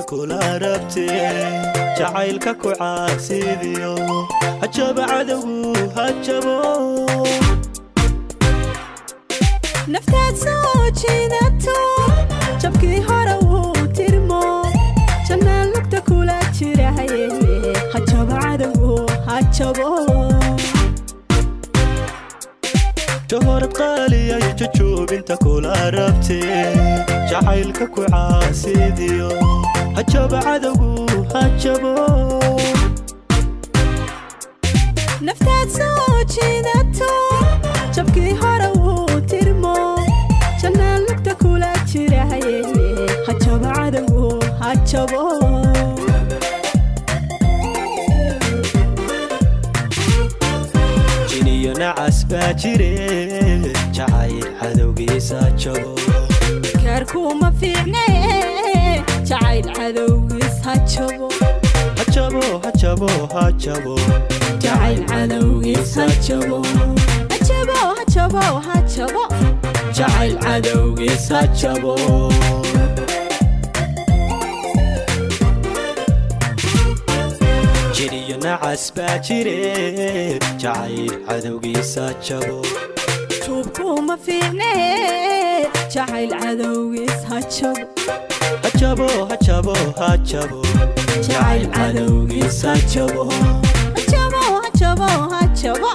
kula rabtee, jacaylka ku caasidiyo, hajabo cadowgu, hajabo. Naftaad soo jiidato, jabkii hore wuu tirmo, jannaan lugta kula jirahaye, hajabo cadowgu, hajabo. Jahorad qaaliyay, jujuubinta kula rabtee, jacaylka ku caasidiyo, hajabo cadowgu, hajabo. Naftaad soo jiidato, jabkii hore wuu tirmo, jannaan lugta kula jirahaye, hajabo cadowgu, hajabo. Jiniyo nacas baa jire, jacayl cadowgiisa jabo. Kaarkuuma fiicne, jacayl cadowgiis ha jabo. Hajabo, hajabo, hajabo. Jacayl cadowgiis ha jabo, ha jabo, ha jabo, ha jabo. Jacayl cadowgiis ha jabo. Jiniyo nacas baa jire, jacayl cadowgiisa jabo. Juubkuuma fiicne, jacayl cadowgiis ha jabo. Hajabo, hajabo, hajabo. Jacayl cadowgiis ha jabo, ha jabo, ha jabo, ha jabo.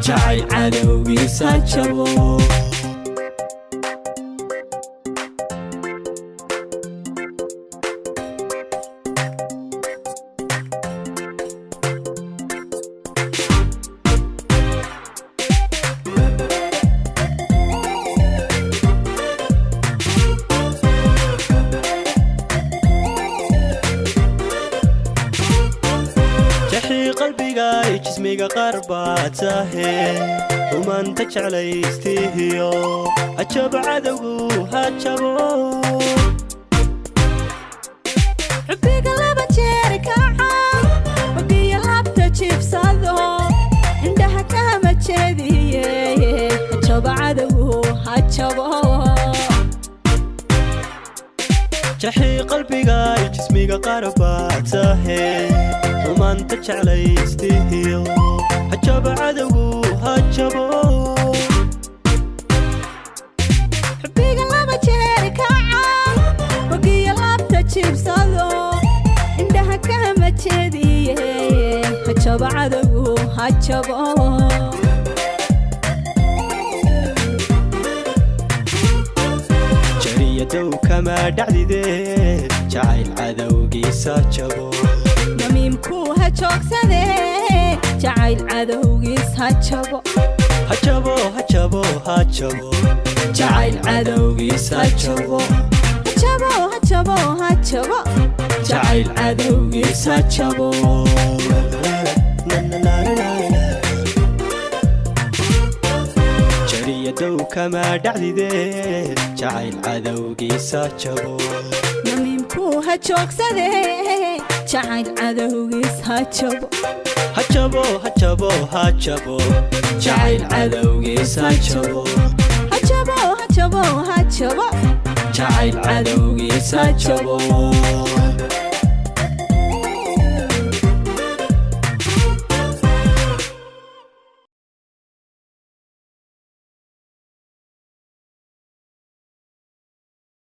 Jacayl cadowgiisa jabo. Jaxii qalbigay, jismiga qaar baad tahe, humanta jeclaystihiyo, hajabo cadowgu, hajabo. Xubbiga laba jeer kaca, wagiyo laabta jiibsado, indhaha kama jeediye, hajabo cadowgu, hajabo. Jaxii qalbigay, jismiga qaar baad tahe, humanta jeclaystihiyo, hajabo cadowgu, hajabo. Xubbiga laba jeer kaca, wagiyo laabta jiibsado, indhaha kama jeediye, hajabo cadowgu, hajabo. Jariyadow kama dhacdide, jacayl cadowgiisa jabo. Namiimkuu ha joogsade, jacayl cadowgiis ha jabo. Hajabo, hajabo, hajabo. Jacayl cadowgiis ha jabo, ha jabo, ha jabo, ha jabo. Jacayl cadowgiisa jabo. Jariyadow kama dhacdide, jacayl cadowgiisa jabo. Namiimkuu ha joogsade, jacayl cadowgiis ha jabo. Hajabo, hajabo, hajabo. Jacayl cadowgiis ha jabo, ha jabo, ha jabo, ha jabo. Jacayl cadowgiisa jabo.